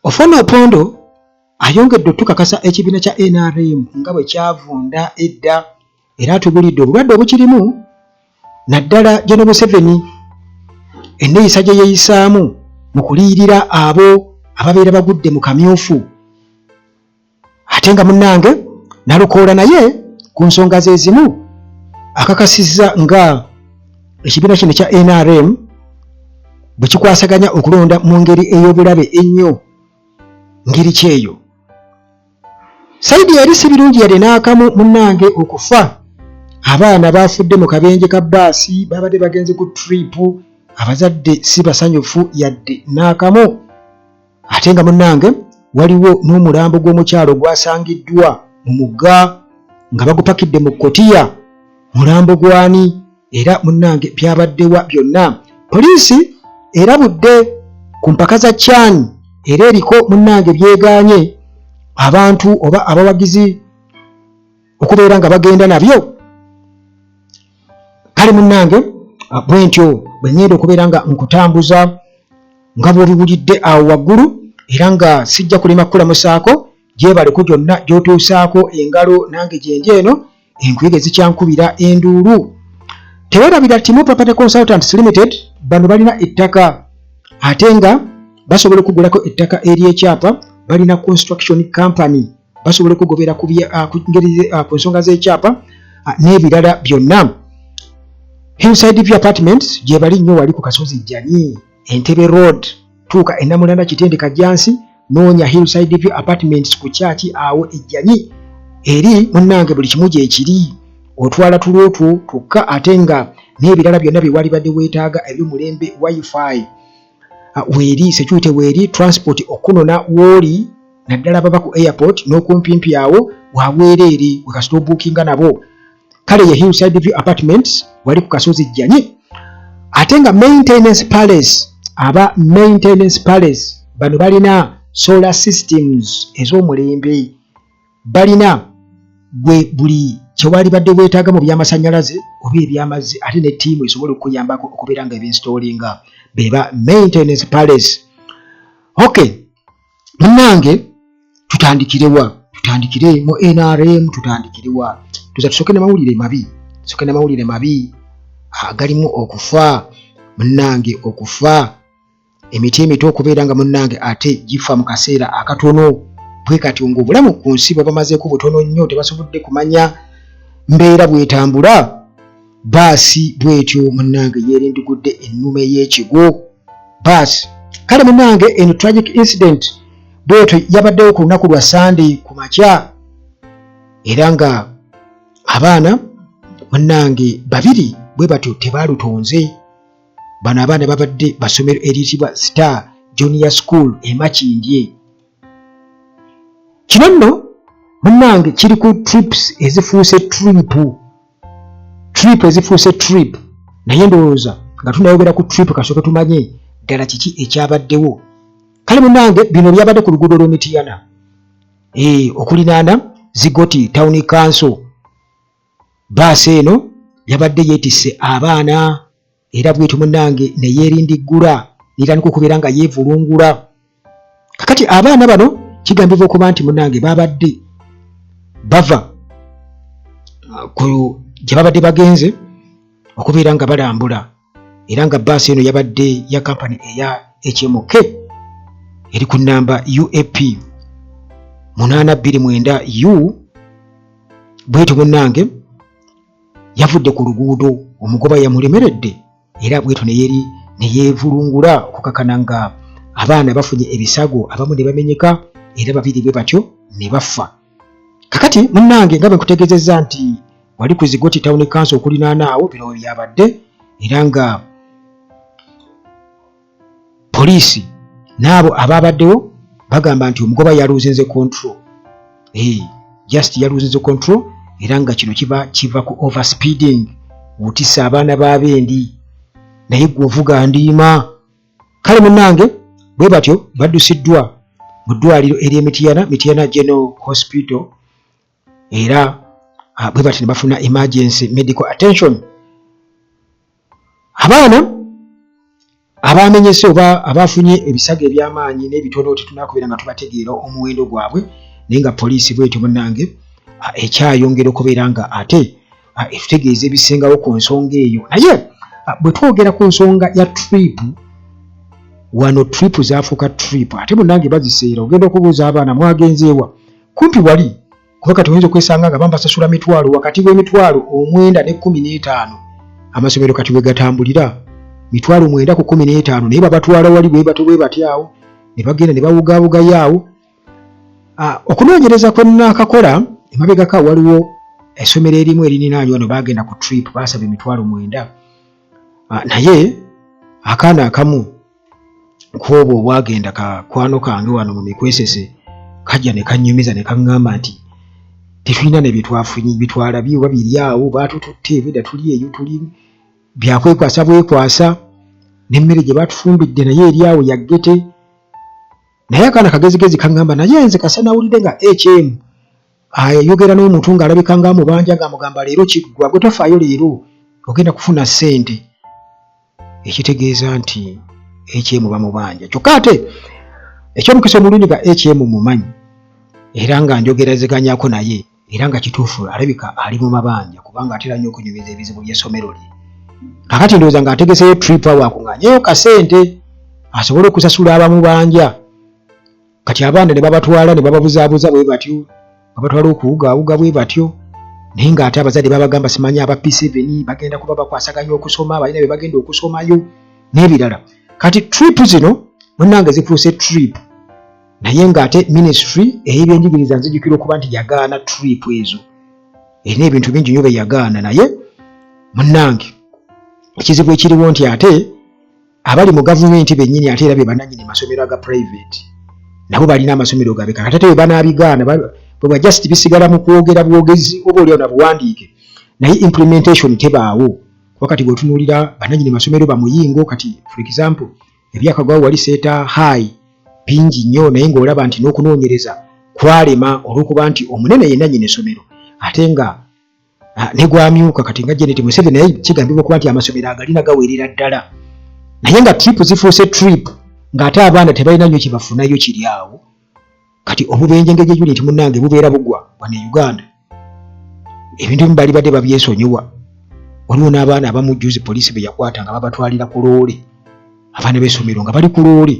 Ofwono Opondo ayongedde otukakasa ekibiina kya nrm nga bwe kyavunda edda era atubulidde obulwadde obukirimu naddala General Museveni enneeyisa gye yeeyisaamu mu kuliyirira abo ababeera bagudde mu kamyufu. Ate nga munnange Nalukoola naye ku nsonga ze zimu akakasizza nga ekibiina kino ekya nrm bwe kikwasaganya okulonda mu ngeri ey'obulabe ennyo. Ngeri ki eyo? Saidi yali si birungi yadde n'akamu munnange okufa. Abaana baafudde mu kabenje ka bbaasi, babadde bagenze ku tiripu, abazadde si basanyufu yadde n'akamu. Ate nga munnange waliwo n'omulambo gw'omukyalo ogwasangiddwa mu mugga nga bagupakidde mu kkotiya. Mulambo gwani? Era munnange byabaddewa byonna? Poliisi erabudde ku mpaka za CHAN era eriko munnange byegaanye abantu oba abawagizi okubeera nga bagenda nabyo. Kale munnange bwentyo bwe ŋŋenda okubeera nga nkutambuza nga bw'obiwulidde awo waggulu, era nga sijja kulema kukulamusaako gyebaleko gyonna gy'otuusaako engalo nange gyendi eno enkuyege zikyankubira enduulu. Tewerabira Timu Property Consultants Limited, bano balina ettaka ate nga basobola okugulako ettaka ery'ekyapa, balina construction company, basobola okugobera ku ngeri ku nsonga z'ekyapa n'ebirala byonna. Hillside View Apartments gyebali nnyo wali ku kasozi Jjanyi, Entebbe Road, tuuka e Namulanda Kitende Kajjansi, noonya Hillside View Apartments ku kyaki awo e Jjanyi eri munnange buli kimu gyekiri, otwala tulo two twokka ate nga n'ebirala byonna bye walibadde weetaaga eby'omulembe, wifi weeri, security weeri, transport okunona wooli naddala abava ku airport n'okumpimpi awo wabwereere wekasita obuukinga nabo. Kale ye Hillside View Apartments wali ku kasozi Jjanyi. Ate nga Maintenance Palace, aba Maintenance Palace bano balina solar systems ez'omulembe, balina gwe buli kyewalibadde weetaaga mu by'amasannyalaze oba eby'amazzi, ate ne ttiimu esobola okukuyambako okubeera nga ebinstallinga, beba Maintenance Palace. Okay munnange, tutandikirewa? Tutandikire mu nrm? Tutandikirewa? Tuza tusooke namawulire mabi, tusooke namawulire mabi agalimu okufa munnange, okufa emiti emito okubeera nga munnange ate gifa mu kaseera akatono bwe katyo, ng'obulamu ku nsi bwabamazeeko butono nnyo, tebasobodde kumanya mbeera bwetambula. Baasi bwetyo munnange yeerindigudde ennume y'ekigwo baasi. Kale munnange eno tragic incident bwetyo yabaddewo ku lunaku lwa Sande ku makya, era nga abaana munnange babiri bwe batyo tebaalutonze. Bano abaana babadde basomero eriyitibwa Star Junior School e Makindye. Kino nno munnange kiri ku trips ezifuuse trip, trip ezifuuse trip, naye ndowooza nga tunayogera ku trip kasooke tumanye ddala kiki ekyabaddewo. Kale munnange bino byabadde ku luguudo lw'emitiyana okulinaana Zigoti Town Council. Baasi eno yabadde yeetisse abaana era bwetyo munnange ne yeerindiggula n'etandika okubeera nga yeevulungula. Kakati abaana bano kigambibwa okuba nti munnange babadde bava ku gye babadde bagenze okubeera nga balambula, era nga bbaasi eno yabadde ya kampani eya HMK eri ku nnamba UAP 829 U. Bwetyo munnange yavudde ku luguudo, omugoba yamulemeredde era bwetyo neyeri neyeevulungula okukakana nga abaana bafunye ebisago, abamu ne bamenyeka era babiri bwe batyo ne bafa. Kakati munnange nga bwe nkutegeezezza nti wali ku Zigoti Town Council okulinaana awo bino we byabadde, era nga poliisi n'abo abaabaddewo bagamba nti omugoba yaluuzinze control, just yaluuzinze control, era nga kino kiba kiva ku overspeeding, otisa abaana b'abendi naye gwe ovuga ndiima. Kale munnange bwe batyo baddusiddwa mu ddwaliro ery'e Mityana, Mityana General Hospital, era bwe batyo ne bafuna emergency medical attention. Abaana Abamenyese oba abafunye ebisago eby'amaanyi n'ebitono tetunakubeera nga tubategeera omuwendo gwabwe, naye nga poliisi bwetyo munnange ekyayongera okubeera nga ate etutegeeza ebisingawo ku nsonga eyo. Naye bwe twogera ku nsonga ya trip wano, trip zafuuka trip ate munnange baziseera. Ogenda okubuuza abaana mwagenzeewa, kumpi wali, kuba kati oyinza okwesanga nga bambasasula mitwalo wakati w'emitwalo 9 ne 15. Amasomero kati we gatambulira 9000 ku 15, naye babatwala wali bwe batyo bwe batyo awo ne bagenda ne bawugaawugayo awo. Okunoonyereza kwe nnaakakola emabegako, waliwo essomero erimu erininaanyi wano, baagenda ku trip, baasaba 9000, naye akaana akamu kwobwo obwagenda, kakwano kange wano mu mikwesese, kajja ne kannyumiza ne kaŋŋamba nti tetulina ne byetwafunye, bitwalabye oba biri awo, baatututte bwedda, tuli eyo tuli byakwekwasa bwekwasa, n'emmere gye batufumbidde naye eri awo yaggete. Naye akaana kagezigezi kaŋŋamba, naye nze kasa nawulidde nga HM ayogera n'omuntu ng'alabika ng'amubanja, ng'amugamba leero kiggwa, gwe tofaayo, leero ogenda kufuna ssente, ekitegeeza nti HM bamubanja. Kyokka ate ekyomukisa omulungi nga HM mumanyi era nga njogerazeganyako naye, era nga kituufu alabika ali mu mabanja, kubanga atera nnyo okunyumiza ebizibu by'essomero lye. Kakati ndowooza ng'ategeseyo trip awo akuŋŋaanyeyo kasente asobole okusasula abamubanja. Kati abaana ne babatwala ne bababuzaabuza bwe batyo, babatwala okuwugaawuga bwe batyo, naye ng'ate abazadde babagamba simanyi aba P7 bagenda kuba bakwasaganya okusoma, balina bye bagenda okusomayo n'ebirala. Kati trip zino munnange zifuuse trip, naye ng'ate ministry ey'ebyenjigiriza nzijukira okuba nti yagaana trip ezo, erina ebintu bingi nnyo bye yagaana. Naye munnange ekizibu ekiriwo nti ate abali mu gavumenti bennyini ate era be banannyini masomero aga private, nabo balina amasomero gaabwe. Kakati ate bwe banaabigaana, bwe just bisigala mu kwogera bwogezi oba oliawo na buwandiike, naye implementation tebaawo. Kuba kati bw'otunuulira banannyini masomero bamuyingo, kati for example ebyakagwawo wali Seeta High bingi nnyo, naye ng'olaba nti n'okunoonyereza kwalema olw'okuba nti omunene ye nannyini essomero ate nga ne gwamyuka kati nga Janet Museveni, naye kigambibwa okuba nti amasomero agalina gawerera ddala, naye nga trip zifuuse trip, ng'ate abaana tebalina nnyo kyebafunayo kiri awo. Kati obubenje ngeri gyeguli nti munnange bubeera bugwa wano e Uganda, ebintu ebimu bali badde babyesonyiwa. Waliwo n'abaana abamu juzi poliisi be yakwata nga babatwalira ku loole, abaana b'essomero nga bali ku loole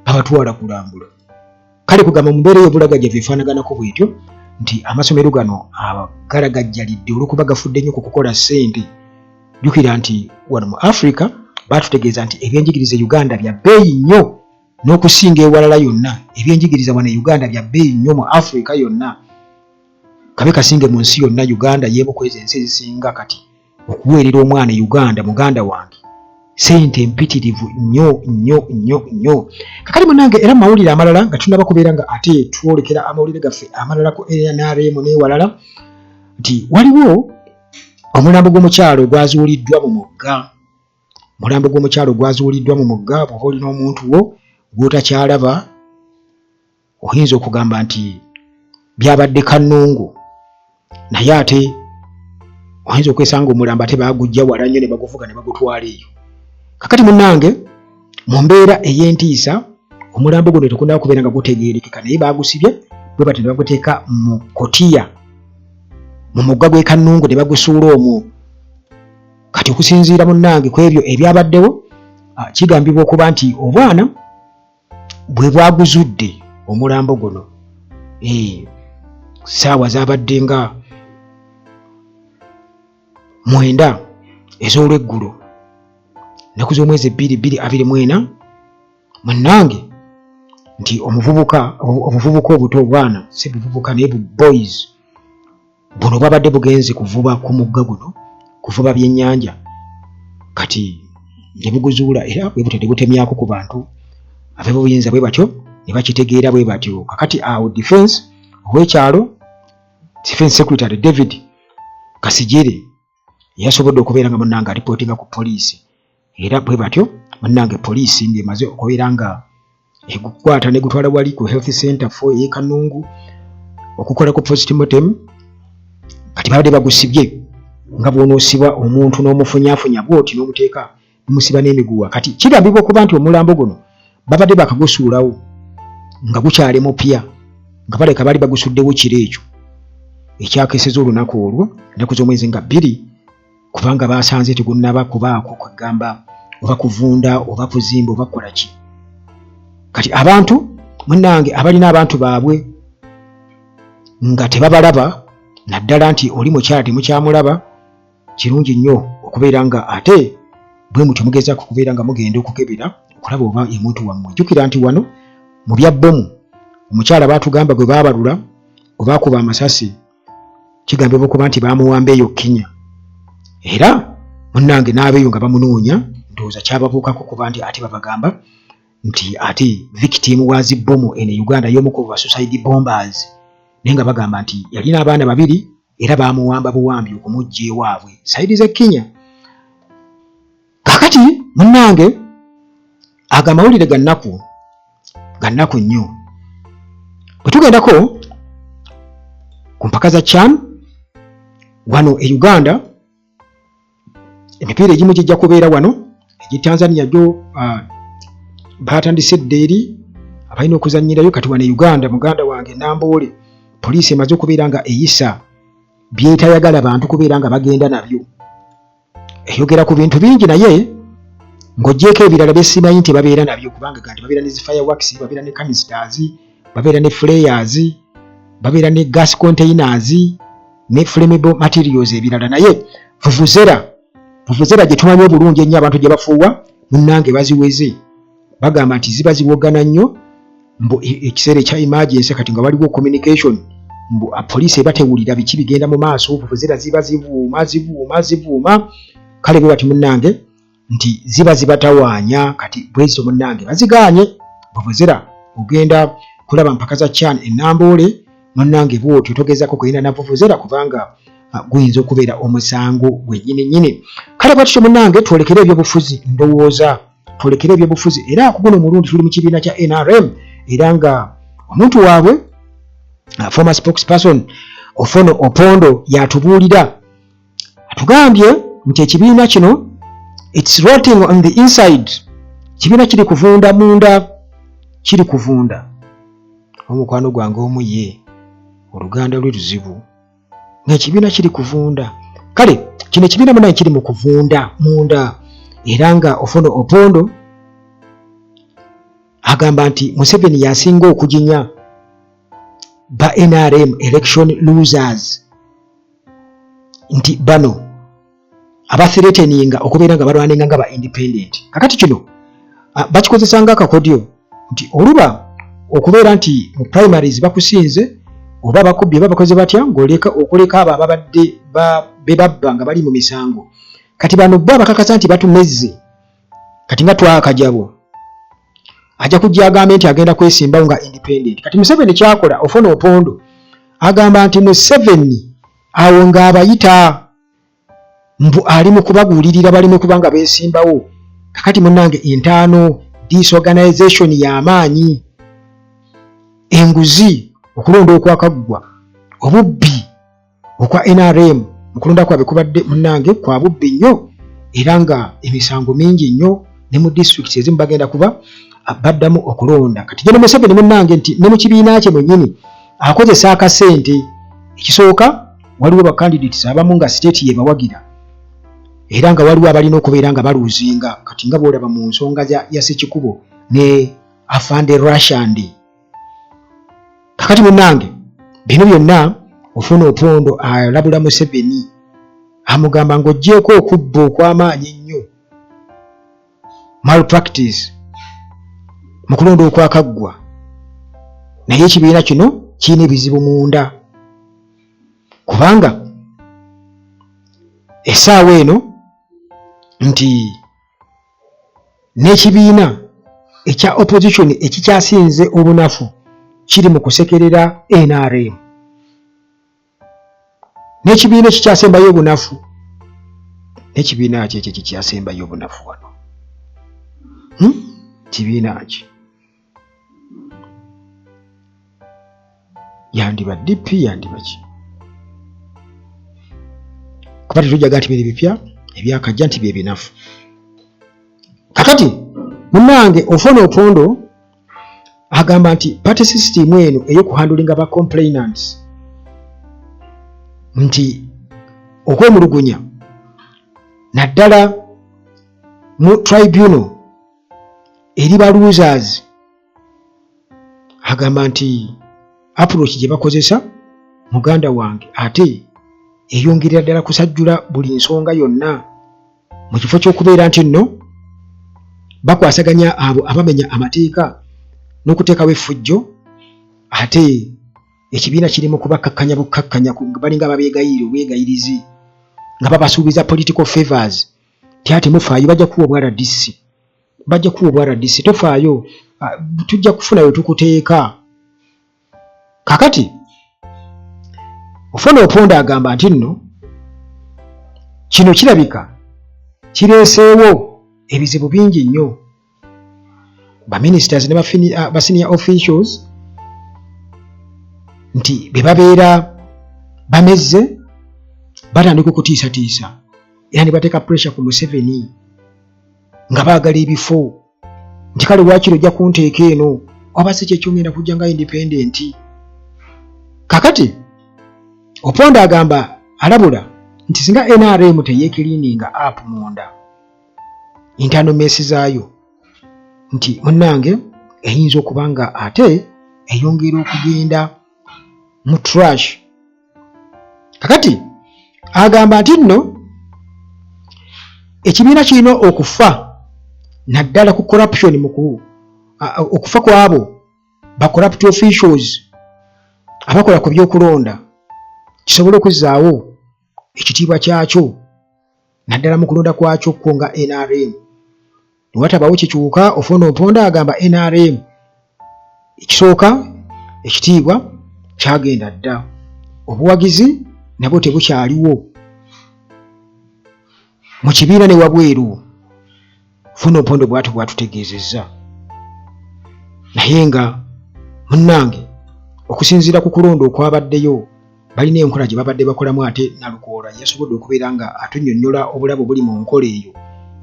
babatwala kulambula. Kale kugamba mu mbeera ey'obulagajjavu efaanaganako bwetyo nti amasomero gano agalagajjalidde olw'okuba gafudde nnyo ku kukola ssente. Jjukira nti wano mu Africa baatutegeeza nti ebyenjigiriza e Uganda bya bbeeyi nnyo n'okusinga ewalala yonna. Ebyenjigiriza wano e Uganda bya bbeeyi nnyo mu Africa yonna, kabe kasinge mu nsi yonna. Uganda y'emu ku ezo ensi ezisinga kati okuweerera omwana e Uganda, muganda wange, sente mpitirivu nnyo nnyo nnyo nnyo. Kakati munange, era mawulire amalala nga tunaba kubeera nga ate twolekera amawulire gaffe amalala ku NRM n'ewalala, nti waliwo omulambo gw'omukyalo ogwazuuliddwa mu mugga. Omulambo gw'omukyalo ogwazuuliddwa mu mugga, bw'oba olina omuntu wo gw'otakyalaba, oyinza okugamba nti byabadde kannungu, naye ate oyinza okwesanga omulambo ate baagujja wala nnyo ne baguvuga ne bagutwala eyo. Kakati munnange, mu mbeera ey'entiisa, omulambo guno tekunaba kubeera nga gutegeerekeka, naye baagusibye bwe batyo ne baguteeka mu kotiya mu mugga gw'e Kannungu ne bagusuula omwo. Kati okusinziira munnange ku ebyo ebyabaddewo, kigambibwa okuba nti obwana bwe bwaguzudde omulambo guno, saawa zabadde nga 9 ez'olweggulo, nnaku z'omwezi 2 2024, munnange, nti omuvubuka, obuvubuka obuto, obwana si buvubuka naye bu boys buno, bwabadde bugenze kuvuba ku mugga guno, kuvuba byennyanja, kati ne buguzuula era bwe butyo ne butemyako ku bantu ab'obuyinza, bwe batyo ne bakitegeera bwe batyo. Kakati awo defense ow'ekyalo, defense secretary David Kasijere, yasobodde okubeera nga munnange alipootinga ku poliisi, era bwe batyo munnange poliisi ng'emaze okubeera nga egukwata ne gutwala wali ku health center 4 ey'e Kanungu okukola ku postmortem. Kati babadde bagusibye nga bw'onoosibwa omuntu n'omufunyafunya bw'oti n'omuteeka Mumusiba n'emiguwa. Kati kigambibwa okuba nti omulambo guno babadde bakagusuulawo nga gukyali mupya, nga baleka baali bagusuddewo kiro ekyo ekyakeseza olunaku olwo, ennaku z'omwezi nga 2, kubanga basanze tegunnaba kubaako kwegamba oba kuvunda oba kuzimba oba kukola ki. Kati abantu munnange abalina abantu baabwe nga tebabalaba, naddala nti oli mukyala temukyamulaba, kirungi nnyo okubeera nga ate bwe mutyo mugezaako okubeera nga mugenda okukebera okulaba oba ye muntu wammwe. Jjukira nti wano mu bya bbomu omukyala baatugamba gwe baabalula gwe baakuba amasasi kigambibwa okuba nti baamuwamba eyo Kenya, era munnange n'abeeyo nga bamunoonya, ndowooza kyababuukako kuba nti ate babagamba nti ate victim wa zi bbomu eno e Uganda y'omu ku ba suicide bombers, naye nga bagamba nti yalina abaana 2 era baamuwamba buwambi okumujja ewaabwe sayidi z'e Kenya. Kaakati munnange ago amawulire ga nnaku, ga nnaku nnyo. Bwe tugendako ku mpaka za CHAN wano e Uganda, emipiira egimu gijja kubeera wano, egye Tanzania gyo baatandise dda eri abalina okuzannyirayo. Kati wano e Uganda, muganda wange Namboole, poliisi emaze okubeera nga eyisa byetayagala bantu kubeera nga bagenda nabyo. Eyogera ku bintu bingi, naye ng'oggyeeko ebirala byesimanyi nti babeera nabyo, kubanga ganti babeera ne zi fireworks, babeera ne canisters, babeera ne flares, babeera ne gas containers ne flammable materials ebirala. Naye vuvuzera, vuvuzera gye tumanyi obulungi ennyo abantu gye bafuuwa, munnange baziweze. Bagamba nti ziba ziwogana nnyo mbu ekiseera ekya emergency, kati nga waliwo communication, mbu poliisi eba tewulira biki bigenda mu maaso, vuvuzera ziba zivuuma zivuuma zivuuma. Kale bwe bati munnange nti ziba zibatawaanya. Kati bwezito munnange bazigaanye vuvuzera. Ogenda kulaba mpaka za CHAN e Namboole, munnange bw'otyo togezaako kugenda na vuvuzera, kubanga guyinza okubeera omusango gwennyini nnyini. Kale bwatutyo munnange twolekere ebyobufuzi, ndowooza twolekere ebyobufuzi, era ku guno omulundi tuli mu kibiina kya NRM, era nga omuntu waabwe former spokesperson Ofono Opondo yatubuulira, atugambye nti ekibiina kino it's rotting on the inside, kibiina kiri kuvunda munda, kiri kuvunda. Omukwano gwange omu ye oluganda lwe luzibu ng'ekibiina kiri kuvunda. Kale kino ekibiina munaye kiri mu kuvunda munda, era nga Ofono Opondo agamba nti Museveni yasinga okuginya ba NRM election losers, nti bano abathreateninga okubeera nga balwaninga nga ba independent. Kakati kino bakikozesa nga akakodyo nti oluba okubeera nti mu primaries bakusinze oba bakubbye oba bakoze batya, ng'oleka okuleka abo ababadde be babba nga bali mu misango. Kati bano bo abakakasa nti batumezze. Kati nga twakajabo ajja kujja agambe nti agenda kwesimbawo nga independent. Kati Museveni kyakola, Ofwono Opondo agamba nti Museveni awo ng'abayita mbu ali mu kubabuulirira baleme kuba nga beesimbawo. Kakati munnange entaano disorganization y'amaanyi, enguzi, okulonda okwakaggwa, obubbi okwa NRM mu kulonda kwabwe kubadde munnange kwa bubbi nnyo, era nga emisango mingi nnyo, ne mu disitulikiti ezimu bagenda kuba baddamu okulonda. Kati General Museveni munnange nti ne mu kibiina kye mwennyini akozesa akasente. Ekisooka, waliwo ba candidates abamu nga state yebawagira, era nga waliwo abalina okubeera nga baluuzinga. Kati nga bw'olaba mu nsonga ya Sekikubo ne Afande Rashandi. Kakati munnange bino byonna Ofwono Opondo alabula Museveni, amugamba ng'oggyeeko okubba okw'amaanyi ennyo, malpractice mu kulonda okwakaggwa, naye ekibiina kino kirina ebizibu munda, kubanga essaawa eno nti n'ekibiina ekya opposition ekikyasinze obunafu kiri mu kusekerera NRM, n'ekibiina ekikyasembayo obunafu, n'ekibiina ki ekyo ekikyasembayo obunafu wano, Kibiina ki? Yandiba DP, yandiba ki? Kuba tetujaga nti biri bipya ebyakajja nti bye binafu. Kakati munange Ofwono Opondo agamba nti party system eno ey'okuhandulinga ba complainants nti okwemulugunya naddala mu tribunal eri ba losers, agamba nti approach gye bakozesa, muganda wange, ate eyongerera ddala kusajjula buli nsonga yonna mu kifo ky'okubeera nti nno bakwasaganya abo abamenya amateeka n'okuteekawo effujjo. Ate ekibiina kiri mu kubakkakkanya bukkakkanya, balinga babeegayirira obwegayirizi nga babasuubiza political favors ti ate mufaayo, bajja kuwa obwa RDC, bajja kuwa obwa RDC, tofaayo, tujja kufuna we tukuteeka. Kakati Ofwono Opondo agamba nti nno kino kirabika kireeseewo ebizibu bingi nnyo, baministers ne ba senior officials nti be babeera bamezze batandika okutiisatiisa era ne bateeka pressure ku Museveni nga baagala ebifo nti kale waakiri ojja kunteeka eno oba si kyekyo ngenda kujja nga independent. Kakati Opondo agamba, alabula nti singa NRM teyeecleaninga up munda, internal mess zaayo, nti munnange eyinza okuba nga ate eyongera okugenda mu trash. Kakati agamba nti nno ekibiina kirina okufa naddala ku corruption, mu okufa kwabo ba corrupt officials abakola ku byokulonda, kisobole okuzzaawo ekitiibwa kyakyo naddala mu kulonda kwakyo kwo nga NRM. Newatabawo kikyuka, Ofwono Opondo agamba NRM ekisooka ekitiibwa kyagenda dda, obuwagizi nabwo tebukyaliwo mu kibiina ne wabweru. Ofwono Opondo bwatu bwatutegeezezza. Naye nga munnange, okusinziira ku kulonda okwabaddeyo, balina enkola gye babadde bakolamu, ate Nalukoola yasobodde okubeera nga atunnyonnyola obulabe obuli mu nkola eyo,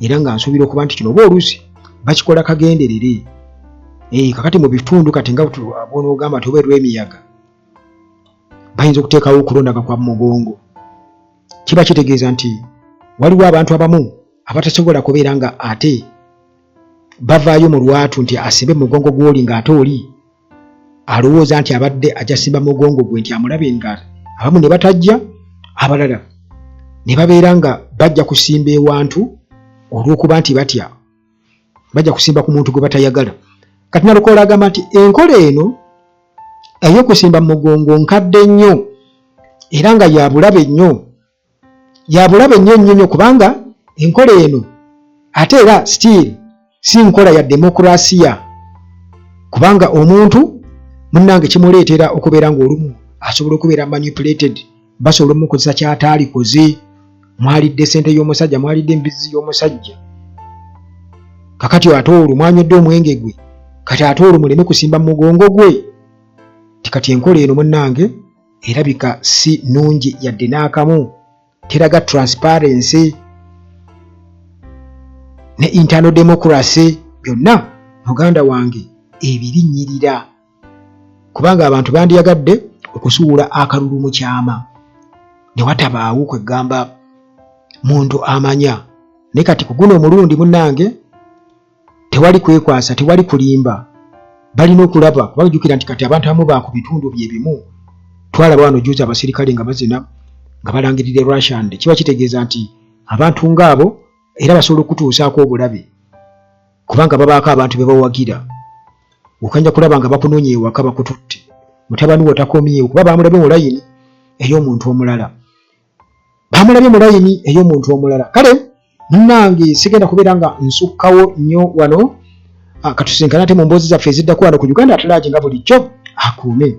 era nga nsuubira okuba nti kino oba oluusi bakikola kagenderere. Kakati mu bitundu kati nga bw'onoogamba nti oba erw'emiyaga bayinza okuteekawo okulonda nga kwa mugongo, kiba kitegeeza nti waliwo abantu abamu abatasobola kubeera nga ate bavaayo mu lwatu nti asimbe mu mugongo gw'oli, ng'ate oli alowooza nti abadde ajasimba mugongo gwe nti amulabe, nga abamu ne batajja, abalala ne babeera nga bajja kusimba ewantu olw'okuba nti batya bajja kusimba ku muntu gwe batayagala. Kati Nalukoola agamba nti enkola eno ey'okusimba mu mugongo nkadde nnyo era nga ya bulabe nnyo, ya bulabe nnyo nnyo nnyo, kubanga enkola eno ate era still si nkola ya demokurasiya, kubanga omuntu munnange kimuleetera okubeera ng'olumu asobola okubeera manipulated, basobola omukozesa kyataalikoze. Mwalidde sente y'omusajja, mwalidde embizzi y'omusajja, kakati ate olwo mwanywedde omwenge gwe, kati ate olwo muleme kusimba mu mugongo gwe. Ti kati enkola eno munnange erabika si nnungi yadde n'akamu, teraga transparency ne internal democracy byonna, muganda wange, ebirinnyirira, kubanga abantu bandiyagadde okusuula akalulu mu kyama ne watabaawo kwegamba muntu amanya. Naye kati ku guno omulundi munnange tewali kwekwasa, tewali kulimba, balina okulaba kuba jjukira nti kati abantu abamu ba ku bitundu bye bimu. Twalaba wano juzi abasirikale nga bazina nga balangirira Russian, kiba kitegeeza nti abantu ng'abo era basobola okutuusaako obulabe kubanga babaako abantu be bawagira. Okanja kulaba nga bakunoonya ewaka, bakututte, mutabani wo takomyewo kuba bamulabye mu layini ey'omuntu omulala, bamulabye mu layini ey'omuntu omulala. Kale munnange, sigenda kubeera nga nsukkawo nnyo wano. Katusinkana ate mu mboozi zaffe eziddako wano ku Uganda at Large nga bulijjo. Akuume.